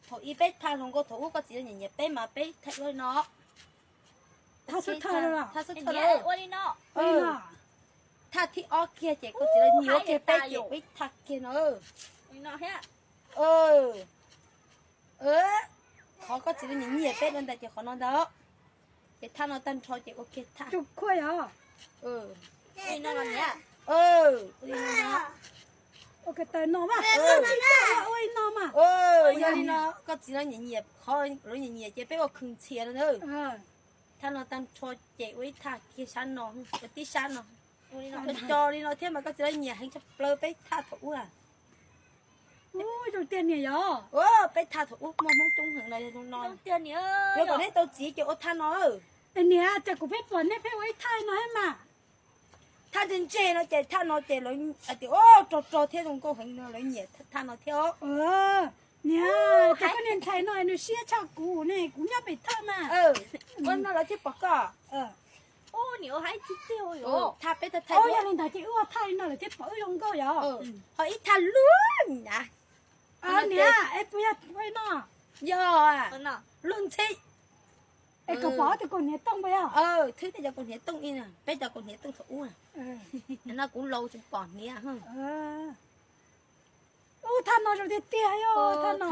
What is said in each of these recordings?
Thaum ib peb thaj hluas nkauj thaum ub koj txiv lawv nyiam nyiam peb mas peb thaj ua li no. Thaj xub thawj, thaj xub thawj. Thaj thib ob kiag ces koj txiv lawv nyiam ua kiag peb ces peb thaj kiag no. Qhov koj txiv lawv nyiam nyiam peb dua ntawd ces qhov no ntag. Ces thaj no tag nrho ces ua kiag thaj. Yog li no koj txiv lawv nyiam nyiam, qhov lawv nyiam nyiam ces peb ua khwv ntxhias no ntag. Thaj no tag nrho ces ua ib thaj kiag sab no, ua tib sab no. Cov cos li no thiab mas koj txiv lawv nyiam heev tshaj plaws peb thaj thaum ub. Zoo tiag niam yog. Peb thaj thaum ub muaj Hmoob coob heev no yog zoo no. Yuav kom neb tau txiv ces ua thaj no. Niam, cas kuv pheej pom nej pheej ua ib thaj no thiab mas. Thaj ntse ntse no ces thaj no ces lawv hais tias rog rog thiab zoo nkauj heev no lawv nyiam thaj no thiab. Niam, cas koj niag ntxhais no nws siab tshaj kuv ne, kuv nyob pem thaj mas. Ua no lawv thiaj pom koj. Thaj peb thaj, yog li ntawd ces wb ua thaj li no lawv thiaj pom wb zoo nkauj yog. Ho ib thaj luag na. Niam, es puas yog ua li no? Yog, luag ntxhi. Es kom pom ob tug kaus hniav tooj puas yog? Thwb tej cov kaus hniav tooj ib na, peb cov kaus hniav tooj thaum ub na. No kuv laus tsis pom hniav. Ub, thaj no zoo tiag tiag yog thaj no.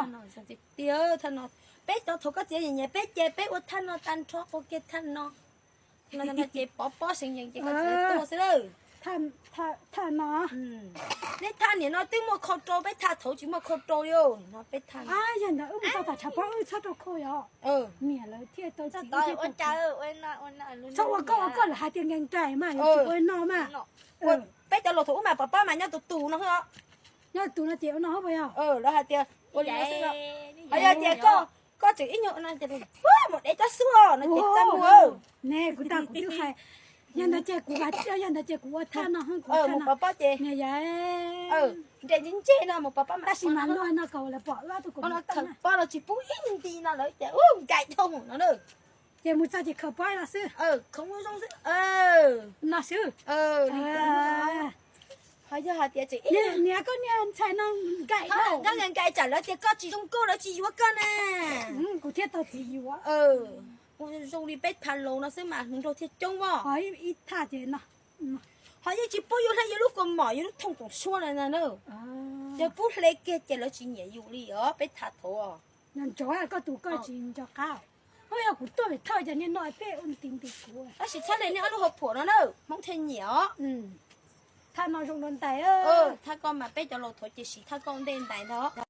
Tiag, thaj no. Peb cov thaum koj txiv nyiam nyiam peb ces peb ua thaj no tag nrho ua kiag thaj no. Ces pov pob seev yees ces koj txiv tuaj xwb lawm. Thaj no. Neb thaj niam no twb muaj khau rau, peb thaj thaud tsis muaj khau rau li. No peb thaj. Yog ntawd wb mus txog tom tshav pob wb txhob rau khau yog. Niam lawv thiaj tau txiv. Txhob ua koj ua koj lawv hais tias nkees nkees mas yuav tsis ua no mas. Peb cov laus thaum ub mas pov pob mas nyob tus tus no. Nyob tus no ces ua no puas yog? Lawv hais tias ua li no xwb. Ho yog tias koj, koj tseem ib nyuag no ces mus dev cov xub no ces txaj muag. Ne kuv tag kuv twb hais, yog ntawd ces kuv, yog ntawd ces kuv ua thaj no, mus pov pob ces nres ntse ntse no mus pov pob. Tab sis mas luag no kom lawv pom wb tus kaus hniav tooj, pob no tsis pub ib nti no lawv ces nkais dhau no na. Ces mus txog ces khaws pob no xwb. Khaws zoo xwb. No xwb. Ho yog hais tias tseem ib, niam, koj niag ntxhais no nkais dhau, nkais nkais tsam lawv tias koj tsis zoo nkauj lawv tsis yuav koj na. Kuv thiaj tau txiv yuav. Ua zoo li peb thaj laus no xwb mas hluas nraug thiaj coob os. Ib thaj ces no. Ho yeej tsis pub yus hle yus lub kua mom yus lub thooj koom suab na na. Yog pub hle kiag ces lawv tsis nyiam yus li os peb thaj thaud. Nco ntsoov koj tus koj tsis nco qab. Ho yog kuv tuaj pem thaj ces niag no tej ua nti nti kuv. Tab sis txhob hle niag ob lub hauv phuam no na, Hmoob thiaj nyiam os. Thaj no zoo dua ntais. Thaj koj mas peb cov laus thaud ces siv thaj koj ntej ntais ntag.